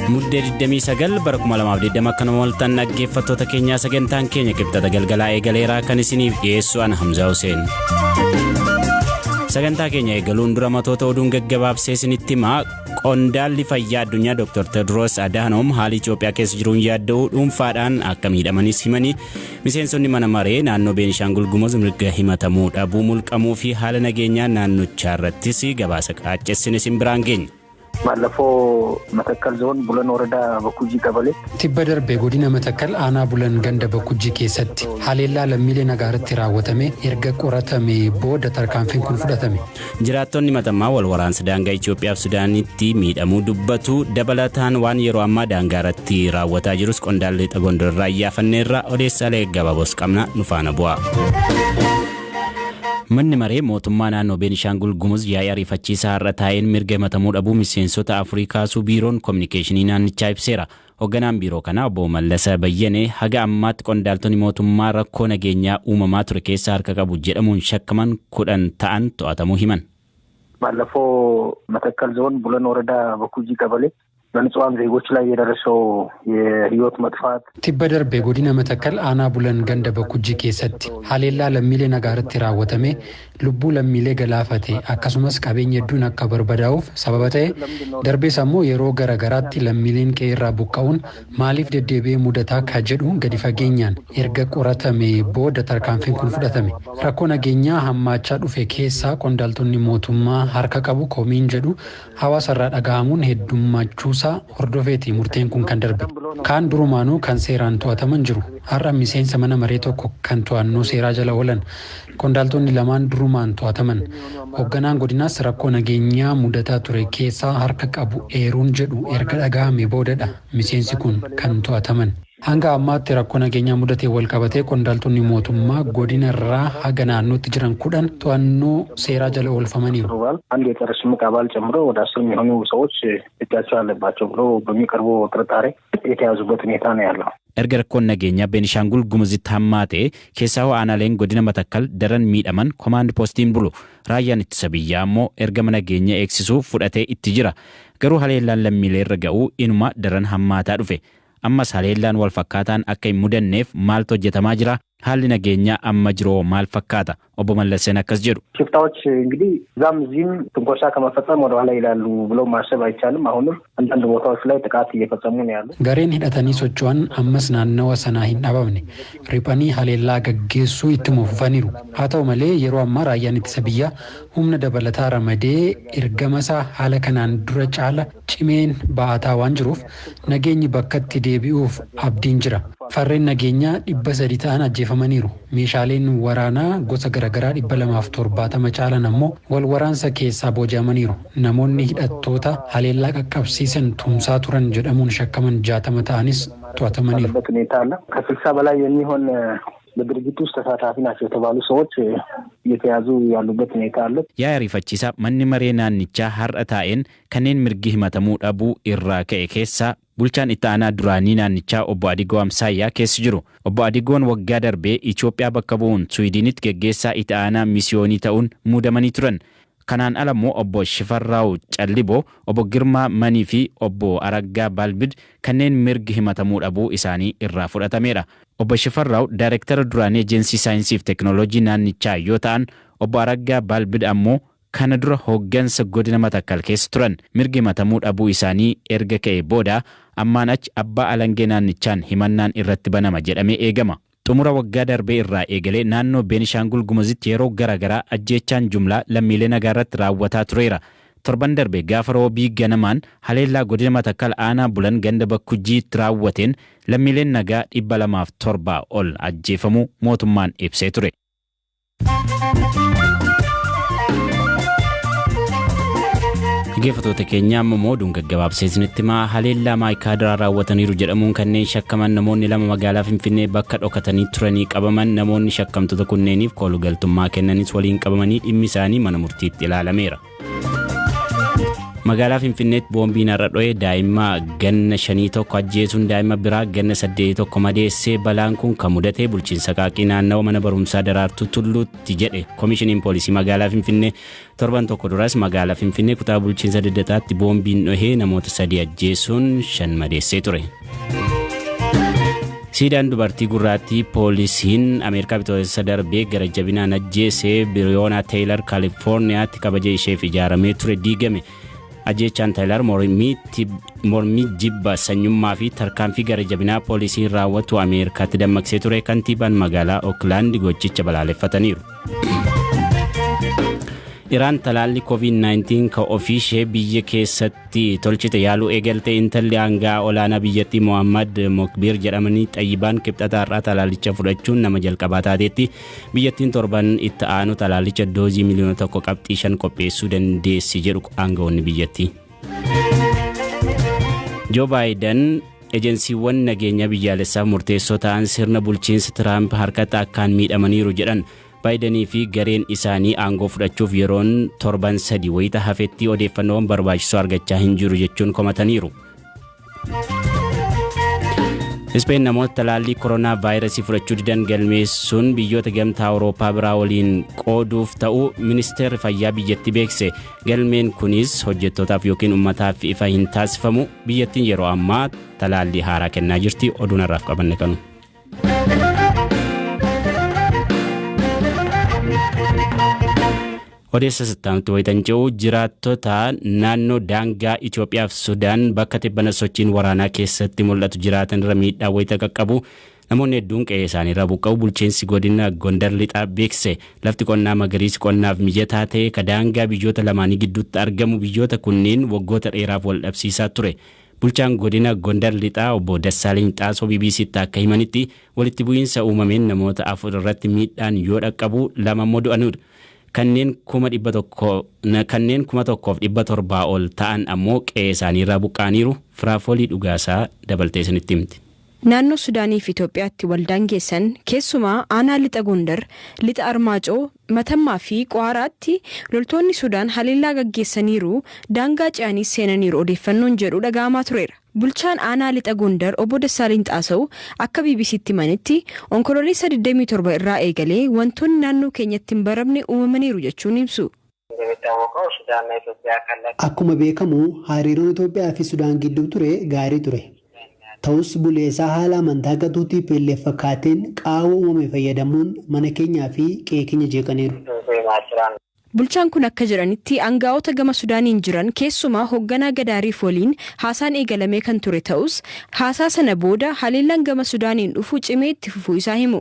Muddee 29 bara 2020 akka nama waltan dhaggeeffattoota keenyaa sagantaan keenya Kibxata galgalaa eegaleeraa kan isiniif dhiyeessu ana Hamzaa Hussein. Sagantaa keenya eegaluun dura matoota oduun gaggabaabsee isinitti himaa. Qondaalli fayyaa addunyaa Dr. Tedros Adhanom haala Itoophiyaa keessa jiruun yaadda'uu dhuunfaadhaan akka miidhamanis himanii, miseensonni mana maree naannoo Beenishaangul Gumuz mirga himatamuu dhabuu mulqamuu fi haala nageenyaa naannochaa irrattis gabaasa qaaccessine isin biraan geenya. ባለፈው መተከል ዞን ቡለን ወረዳ በኩጂ ቀበሌ Tibba darbe godina Matakkal aanaa Bulan ganda Bakkujjii keessatti haleellaa lammiilee nagaa irratti raawwatame erga qoratame booda tarkaanfiin kun fudhatame. Jiraattonni Matammaa wal waraansa daangaa Itoophiyaa fi Sudaanitti miidhamuu dubbatu. Dabalataan waan yeroo ammaa daangaa irratti raawwataa jirus qondaalli Gondor irraa iyyaafanneerra. Odeessaalee gabaaboos qabna, nu faana bu'a. Manni maree mootummaa naannoo Beenishaangul Gumuz yaa'ii ariifachiisaa har'a taa'een mirga himatamuu dhabuu miseensota afurii kaasuu biiroon kominikeeshinii naannichaa ibseera. Hoogganaan biiroo kanaa obbo Mallasa Bayyanee haga ammaatti qondaaltonni mootummaa rakkoo nageenyaa uumamaa ture keessa harka qabu jedhamuun shakkaman 10 ta'an to'atamuu himan. ባለፈው መተከል ዞን ቡለን ወረዳ በኩጂ ቀበሌ በንጹሐን ዜጎች ላይ የደረሰው የህይወት መጥፋት Tibba darbe godina Matakkal aanaa Bulan ganda Bakkujjii keessatti haleellaa lammiilee nagaa irratti raawwatame lubbuu lammiilee galaafate akkasumas qabeenya hedduun akka barbadaa'uuf sababa ta'e, darbees ammoo yeroo gara garaatti lammiileen qe'ee irraa buqqa'uun maaliif deddeebi'ee mudataa ka jedhu gadi fageenyaan erga qoratame booda tarkaanfiin kun fudhatame. Rakkoo nageenyaa hammaachaa dhufe keessaa qondaaltonni mootummaa harka qabu komiin jedhu hawaasa irraa dhaga'amuun heddummachuusaa hordofeeti murteen kun kan darbe. Kaan durumaanuu kan seeraan to'ataman jiru. Har'a miseensa mana maree tokko kan to'annoo seeraa jala oolan. Qondaaltonni lamaan durumaan to'ataman. Hoogganaan godinaas rakkoo nageenyaa mudataa ture keessaa harka qabu eeruun jedhu erga dhaga'ame boodadha miseensi kun kan to'ataman. Hanga ammaatti rakkoo nageenyaa mudatee wal qabatee qondaaltonni mootummaa godina irraa haga naannootti jiran 10 to'annoo seeraa jala oolfamaniiru. አንድ የጸረ ሽምቅ አባል ጨምሮ ወደ 10 የሚሆኑ ሰዎች እጃቸው አለባቸው ብሎ በሚቀርቡ ጥርጣሬ የተያዙበት ሁኔታ ነው ያለው። Erga rakkoon nageenyaa Beenishaangul Gumuzitti hammaate keessaa aanaaleen godina Matakkal daran miidhaman komaand poostiin bulu. Raayyaan ittisa biyyaa ammoo ergama nageenya eegsisuu fudhatee itti jira. Garuu haleellaan lammiilee irra ga'uu inuma daran hammaataa dhufe. Ammas haleellaan wal fakkaataan akka hin mudanneef maaltu hojjetamaa jira? Haalli nageenyaa amma jiru maal fakkaata? Obbo Mallaseen akkas jedhu. ሽፍታዎች እንግዲህ እዛም እዚህም ትንኮሳ ከመፈጸም ወደኋላ ይላሉ ብሎ ማሰብ አይቻልም። አሁንም አንዳንድ ቦታዎች ላይ ጥቃት እየፈጸሙ ነው ያሉት። Gareen hidhatanii socho'an ammas naannawa sanaa hin dhabamne. Riphanii haleellaa gaggeessuu ittuma fufaniiru. Haa ta'u malee yeroo ammaa raayyaan ittisa biyyaa humna dabalataa ramadee ergama isaa haala kanaan dura caala cimeen ba'ataa waan jiruuf nageenyi bakkatti deebi'uuf abdiin jira. Farreen nageenyaa 300 ta'an ajjeefamaniiru. Meeshaaleen waraanaa gosa garaagaraa 270 caalan ammoo wal waraansa keessaa booji'amaniiru. Namoonni hidhattoota haleellaa qaqqabsiisan tumsaa turan jedhamuun shakkaman 60 ta'anis to'atamaniiru. ያለበት ሁኔታ አለ። ከ60 በላይ የሚሆን በድርጊቱ ውስጥ ተሳታፊ ናቸው የተባሉ ሰዎች እየተያዙ ያሉበት ሁኔታ አለ። Yaa'ii ariifachiisaa manni maree naannichaa har'a taa'een kanneen mirgi himatamuu dhabuu irraa ka'e keessaa bulchaan itti aanaa duraanii naannichaa obbo Adigoo Amsaayyaa keessa jiru. Obbo Adigoon waggaa darbee Itoophiyaa bakka bu'uun Suwiidinitti geggeessaa itti aanaa misiyoonii ta'uun muudamanii turan. Kanaan ala immoo obbo Shifarraaw Calliboo, obbo Girmaa Manii fi obbo Araggaa Balbid kanneen mirgi himatamuu dhabuu isaanii irraa fudhatameedha. Obbo Shifarraaw daayirektara duraanii Ejensii Saayinsii fi Teekinooloojii naannichaa yoo ta'an, obbo Araggaa Balbid ammoo kana dura hooggansa godina Matakkal keessa turan. Mirgi himatamuu dhabuu isaanii erga ka'e booda ammaan achi abbaa alangee naannichaan himannaan irratti banama jedhamee eegama. Xumura waggaa darbee irraa eegalee naannoo Beenishaangul Gumuzitti yeroo garaagaraa ajjeechaan jumlaa lammiilee nagaa irratti raawwataa tureera. Torban darbe gaafa roobii ganamaan haleellaa godina Matakkal aanaa Bulan ganda Bakkujjiitti raawwateen lammiileen nagaa 207 ol ajjeefamuu mootummaan ibsee ture. Dhaggeeffattoota keenya, amma immoo oduun gaggabaabsee isinitti himaa. Haleellaa Maayikaadiraa raawwataniiru jedhamuun kanneen shakkaman namoonni lama magaalaa Finfinnee bakka dhokatanii turanii qabaman. Namoonni shakkamtoota kunneeniif koolugaltummaa kennanis waliin qabamanii dhimmi isaanii mana murtiitti ilaalameera. Magaalaa Finfinneetti boombiin har'a dho'e daa'ima ganna 5 tokko ajjeesuun daa'ima biraa ganna 8 tokko madeessee. Balaan kun kan mudate bulchiinsa Qaaqii naannawa mana barumsaa Daraartuu Tulluutti jedhe Koomishiniin Poolisii magaalaa Finfinnee. Torban tokko duras magaalaa Finfinnee kutaa bulchiinsa Liddataatti boombiin dhohee namoota 3 ajjeesuun 5 madeessee ture. Siidaan dubartii gurraattii poolisiin Ameerikaa bitootessa darbee gara jabinaan ajjeese Biriyoonaa Teeyilar Kaalifoorniyaatti kabaja isheef ijaaramee ture diigame. Ajjeechaan Teeyilar mormii jibba sanyummaa fi tarkaanfii gara jabinaa poolisiin raawwatu Ameerikaatti dammaqsee ture. Kantiibaan magaalaa Ookland gochicha balaaleffataniiru. Iraan talaalli COVID-19 kan ofii ishee biyya keessatti tolchite yaaluu eegalte. Intalli aangaa olaanaa biyyattii Mohammad Mokbir jedhamanii Xayyibaan kibxata har'aa talaallicha fudhachuun nama jalqabaa taateetti. Biyyattiin torban itti aanu talaallicha doozii miliyoona 1.5 qopheessuu dandeessi jedhu aangawoonni biyyattii. Joo Baayiden ejensiiwwan nageenya biyyaalessaaf murteessoo ta'an sirna bulchiinsa Tiraamp harkatti akkaan miidhamaniiru jedhan. Baayidanii fi gareen isaanii aangoo fudhachuuf yeroon torban 3 wayita hafetti odeeffannoowwan barbaachisoo argachaa hin jiru jechuun komataniiru. Ispeen namoota talaallii koronaa vaayirasii fudhachuu didan galmeessuun biyyoota gamtaa Awurooppaa biraa waliin qooduuf ta'uu ministeerri fayyaa biyyattii beekse. Galmeen kunis hojjettootaaf yookiin uummataaf ifa hin taasifamu. Biyyattiin yeroo ammaa talaallii haaraa kennaa jirti. Oduun har'aaf qabanne kanu. Odeessa sattaanutti wayitan ce'u, jiraattota naannoo daangaa Itoophiyaa fi Sudaan bakka tibbana sochiin waraanaa keessatti mul'atu jiraatan irra miidhaa wayita qaqqabu namoonni hedduun qe'ee isaanii irraa buqqa'u bulchiinsi godina Gondar Lixaa beekse. Lafti qonnaa magariisi qonnaaf mijataa ta'e ka daangaa biyyoota lamaanii gidduutti argamu biyyoota kunneen waggoota dheeraaf wal dhabsiisaa ture. Bulchaan godina Gondar Lixaa obbo Dassaaleny Xaasoo BBCtti akka himanitti, walitti bu'iinsa uumameen namoota 4 irratti miidhaan yoo dhaqqabu 2 immoo du'aniiru. Kanneen 100,000, kanneen 1,700 ol ta'an ammoo qe'ee isaaniirraa buqqa'aniiru. Firaafoolii Dhugaasaa dabaltee isinitti himti. Naannoo Sudaanii fi Itoophiyaatti wal daangeessan keessumaa aanaa Lixa Gondar, Lixa Armaacoo, Matammaa fi Quwaaraatti loltoonni Sudaan haleellaa gaggeessaniiru, daangaa ce'aniis seenaniiru odeeffannoon jedhu dhaga'amaa tureera. Bulchaan aanaa Lixa Gondar Obbo Dassaaleny Xaasaw akka BBCtti himanitti, Onkololeessa 27 irraa eegalee wantoonni naannoo keenyatti hin baramne uumamaniiru jechuun ibsu. Akkuma beekamu hariiroon Itoophiyaa fi Sudaan gidduu ture gaarii ture. Ta'us buleesaa haala amantaa gatuu TPLF fakkaateen qaawwa uumame fayyadamuun mana keenyaa fi qe'ee keenya jeeqaniiru. Bulchaan kun akka jedhanitti, angaa'ota gama Sudaaniin jiran keessumaa hoogganaa Gadaariif waliin haasaan eegalamee kan ture ta'us, haasaa sana booda haleellaan gama Sudaaniin dhufu cimee itti fufuu isaa himu.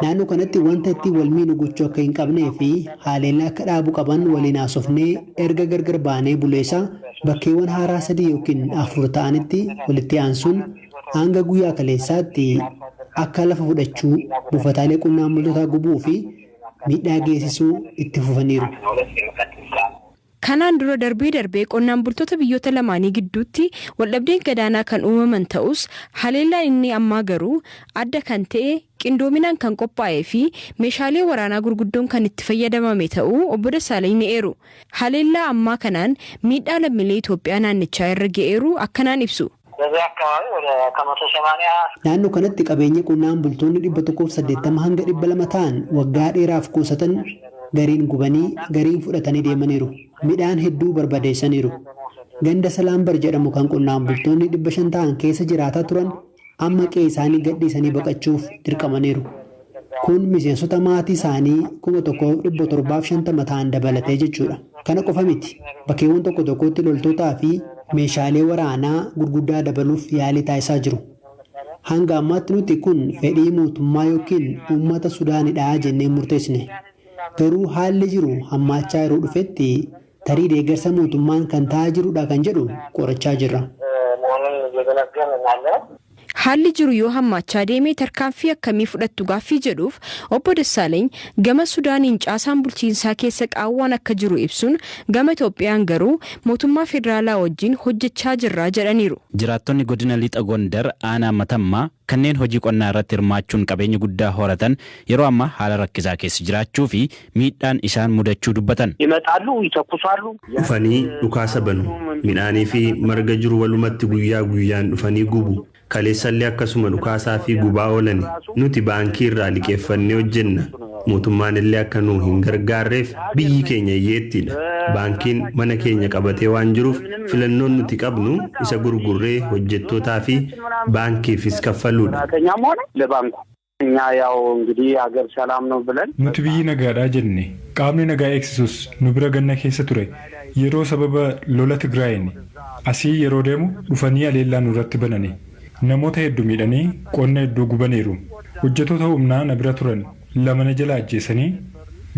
Naannoo kanatti wanta ittiin wal miinu gochuu akka hin qabnee fi haleellaa akka dhaabuu qaban waliin haasofnee erga gargar baanee buleesaa bakkeewwan haaraa 3 yookiin 4 ta'anitti walitti aansuun hanga guyyaa kaleessaatti akka lafa fudhachuu, buufataalee qonnaan bultootaa gubuu fi miidhaa geessisuu itti fufaniiru. Kanaan dura darbee darbee qonnaan bultoota biyyoota lamaanii gidduutti waldhabdeen gadaanaa kan uumaman ta'us, haleellaan inni ammaa garuu adda kan ta'e, qindoominaan kan qophaa'ee fi meeshaalee waraanaa gurguddoon kan itti fayyadamame ta'uu obbo Dassaalany ni eeru. Haleellaa ammaa kanaan miidhaa lammiilee Itoophiyaa naannichaa irra ga'eeru akkanaan ibsu. Naannoo kanatti qabeenya qonnaan bultoonni 180 hanga 200 ta'an waggaa dheeraaf kuusatan gariin gubanii gariin fudhatanii deemaniiru. Midhaan hedduu barbadeessaniiru. Ganda Salaambar jedhamu kan qonnaan bultoonni 500 ta'an keessa jiraataa turan amma qe'ee isaanii gadhiisanii baqachuuf dirqamaniiru. Kun miseensota maatii isaanii 1,750 ta'an dabalatee jechuudha. Kana qofa miti. Bakkeewwan tokko tokkotti loltootaa fi meeshaalee waraanaa gurguddaa dabaluuf yaalii taasisaa jiru. Hanga ammaatti nuti kun fedhii mootummaa yookiin uummata Sudaanidha jennee murteessine. Garuu haalli jiru hammaachaa yeroo dhufetti tarii deeggarsa mootummaan kan ta'aa jirudha kan jedhu qorachaa jirra. Haalli jiru yoo hammaachaa deeme tarkaanfii akkamii fudhattu gaaffii jedhuuf, Obbo Dassaalany gama Sudaaniin caasaan bulchiinsaa keessa qaawwaan akka jiru ibsuun, gama Itoophiyaan garuu mootummaa federaalaa wajjin hojjechaa jirra jedhaniiru. Jiraattonni godina Lixa Gondar aanaa Matammaa kanneen hojii qonnaa irratti hirmaachuun qabeenya guddaa horatan yeroo ammaa haala rakkisaa keessa jiraachuu fi miidhaan isaan mudachuu dubbatan. ይመጣሉ፣ ይተኩሳሉ። Dhufanii dhukaasa banu. Midhaanii fi marga jiru walumatti guyyaa guyyaan dhufanii gubu. Kaleessallee akkasuma dhukaasaa fi gubaa oolani. Nuti baankii irraa liqeeffannee hojjenna. Mootummaan illee akka nu hin gargaarreef biyyi keenya hiyyeettiidha. Baankiin mana keenya qabatee waan jiruuf, filannoon nuti qabnu isa gurgurree hojjettootaa fi baankiifis kaffaluudha. ሰራተኛም ሆነ ለባንኩ እኛ ያው እንግዲህ ሀገር ሰላም ነው ብለን Nuti biyyi nagaadhaa jenne, qaamni nagaa eegsisus nu bira ganna keessa ture. Yeroo sababa lola Tigraayin asii yeroo deemu dhufanii aleellaa nurratti banani. Namoota hedduu miidhanii qonna hedduu gubaniiru. Hojjettoota humnaa na bira turan lama na jala ajjeesanii,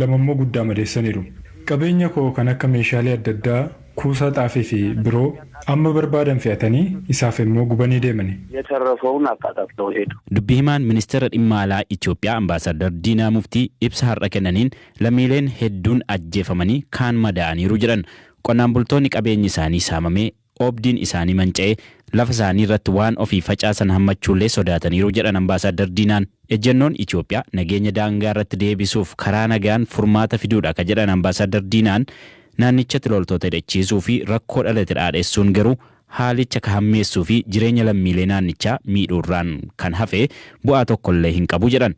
lama immoo guddaa madeessaniiru. Qabeenya koo kan akka meeshaalee adda addaa, kuusaa xaafii fi biroo amma barbaadan fe'atanii isaaf immoo gubanii deemani. የተረፈውን አቃጣጥለው ሄዱ። Dubbii himaan Ministeera Dhimma Alaa Itoophiyaa Ambaasaddar Diinaa Muftii ibsa har'a kennaniin lammiileen hedduun ajjeefamanii kaan madaa'aniiru jedhan. Qonnaan bultoonni qabeenyi isaanii saamamee, oobdiin isaanii manca'ee, lafa isaanii irratti waan ofii facaasan hammachuullee sodaataniiru jedhan Ambaasaddar Diinaan. Ejjennoon Itoophiyaa nageenya daangaa irratti deebisuuf karaa nagaan furmaata fiduudha ka jedhan Ambaasaddar Diinaan, naannichatti loltoota hidhachiisuu fi rakkoo dhalate dhaadheessuun garuu haalicha ka hammeessuu fi jireenya lammiilee naannichaa miidhuurraan kan hafe bu'aa tokkollee hin qabu jedhan.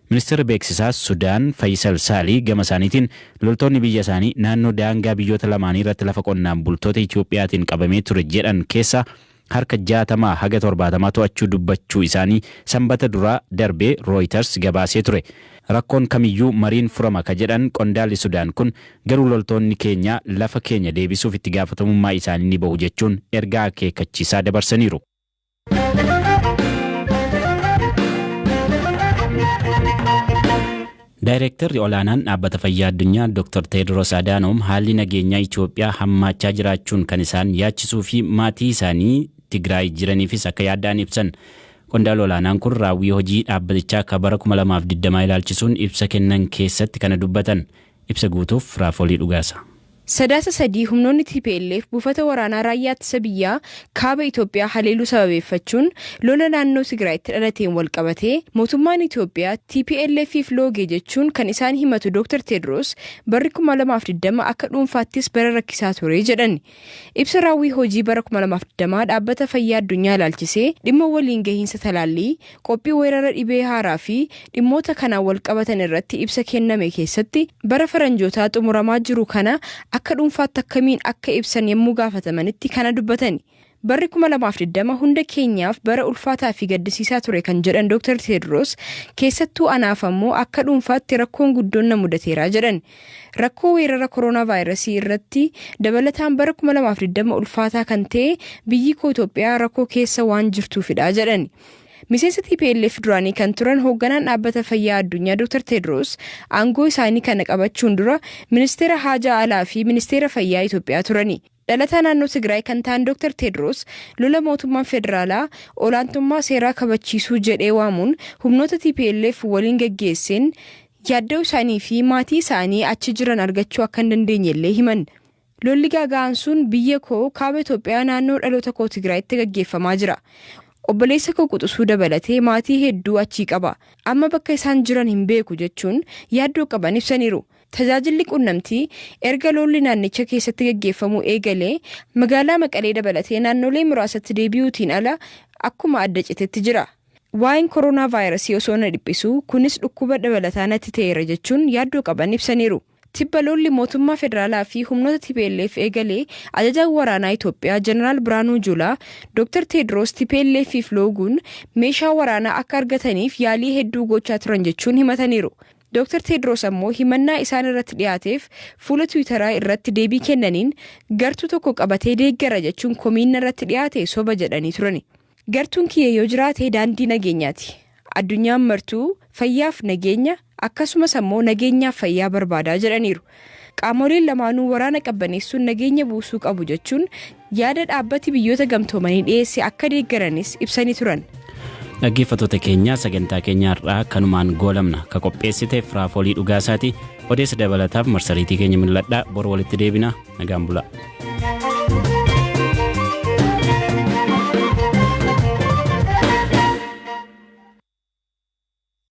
Ministeerri beeksisaa Sudaan Fayyisal Saalii gama isaaniitiin loltoonni biyya isaanii naannoo daangaa biyyoota lamaanii irratti lafa qonnaan bultoota Itoophiyaatiin qabamee ture jedhan keessa harka 60 haga 70 to'achuu dubbachuu isaanii Sanbata duraa darbee Reuters gabaasee ture. Rakkoon kamiyyuu mariin furama ka jedhan qondaalli Sudaan kun, garuu loltoonni keenya lafa keenya deebisuuf itti gaafatamummaa isaanii ni bahu jechuun ergaa akeekkachiisaa dabarsaniiru. Daayireektarri olaanaan Dhaabbata Fayyaa Addunyaa Dr. Teedros Adaanom haalli nageenyaa Itoophiyaa hammaachaa jiraachuun kan isaan yaachisuu fi maatii isaanii Tigraay jiraniifis akka yaaddaan ibsan. Qondaala olaanaan kun raawwii hojii dhaabbatichaa akka bara 2020 ilaalchisuun ibsa kennan keessatti kana dubbatan. Ibsa guutuuf Raafolii Dhugaasa. Sadaasa 3 humnoonni TPLF buufata waraanaa raayyaa ittisa biyyaa kaaba Itoophiyaa haleeluu sababeeffachuun lola naannoo Tigraayitti dhalateen wal qabatee mootummaan Itoophiyaa TPLFif loogee jechuun kan isaan himatu Dr. Tedros, barri 2020 akka dhuunfaattis bara rakkisaa ture jedhan. Ibsa raawwii hojii bara 2020 Dhaabbata Fayyaa Addunyaa ilaalchisee dhimma waliin gahiinsa talaallii, qophii weerara dhibee haaraa fi dhimmoota kanaan wal qabatan irratti ibsa kenname keessatti, bara faranjootaa xumuramaa jiru kana akka dhuunfaatti akkamiin akka ibsan yommuu gaafatamanitti kana dubbatan. Barri 2020 hunda keenyaaf bara ulfaataa fi gaddisiisaa ture kan jedhan Dr. Tedros, keessattuu anaaf ammoo akka dhuunfaatti rakkoon guddoon na mudateera jedhan. Rakkoo weerara koronaa vaayirasii irratti dabalataan bara 2020 ulfaataa kan ta'e biyyi koo Itoophiyaa rakkoo keessa waan jirtuufidha jedhan. Miseensa TPLF duraanii kan turan hoogganaan Dhaabbata Fayyaa Addunyaa Dr. Tedros aangoo isaanii kana qabachuun dura ministeera haajaa alaa fi ministeera fayyaa Itoophiyaa turani. Dhalataa naannoo Tigraay kan ta'an Dr. Tedros lola mootummaan federaalaa olaantummaa seeraa kabachiisuu jedhee waamuun humnoota TPLF waliin gaggeesseen yaadda'uu isaanii fi maatii isaanii achi jiran argachuu akka hin dandeenye illee himan. Lolli gaaga'aan sun biyya koo kaaba Itoophiyaa, naannoo dhaloota koo Tigraayitti gaggeeffamaa jira. Obboleessa koo quxisuu dabalatee maatii hedduu achii qaba. Amma bakka isaan jiran hin beeku jechuun yaaddoo qaban ibsaniiru. Tajaajilli qunnamtii erga lolli naannicha keessatti gaggeeffamuu eegalee magaalaa Maqalee dabalatee naannolee muraasatti deebi'uutiin ala akkuma adda citetti jira. Waa'een koronaa vaayirasii osoo na dhiphisu, kunis dhukkuba dabalataa natti ta'eera jechuun yaaddoo qaban ibsaniiru. Tibba lolli mootummaa federaalaa fi humnoota TPLF eegalee ajajaan waraanaa Itoophiyaa Jeneraal Biraanuu Juulaa Dr. Tedros TPLFif looguun meeshaa waraanaa akka argataniif yaalii hedduu gochaa turan jechuun himataniiru. Dr. Tedros ammoo himannaa isaan irratti dhiyaateef fuula Tiwiitaraa irratti deebii kennaniin, gartuu tokko qabatee deeggara jechuun komiin irratti dhiyaate soba jedhanii turani. Gartuun kiyya yoo jiraate daandii nageenyaati. Addunyaan martuu fayyaaf nageenya, akkasumas ammoo nageenyaaf fayyaa barbaadaa jedhaniiru. Qaamoleen lamaanuu waraana qabbaneessuun nageenya buusuu qabu jechuun yaada dhaabbati Biyyoota Gamtoomanii dhiyeesse akka deeggaranis ibsanii turan. Dhaggeeffattoota keenya, sagantaa keenya har'aa kanumaan goolamna. Ka qopheessite Firaafolii Dhugaasaati. Odeessa dabalataaf marsariitii keenya mil'adhaa. Boru walitti deebina, nagaan bulaa.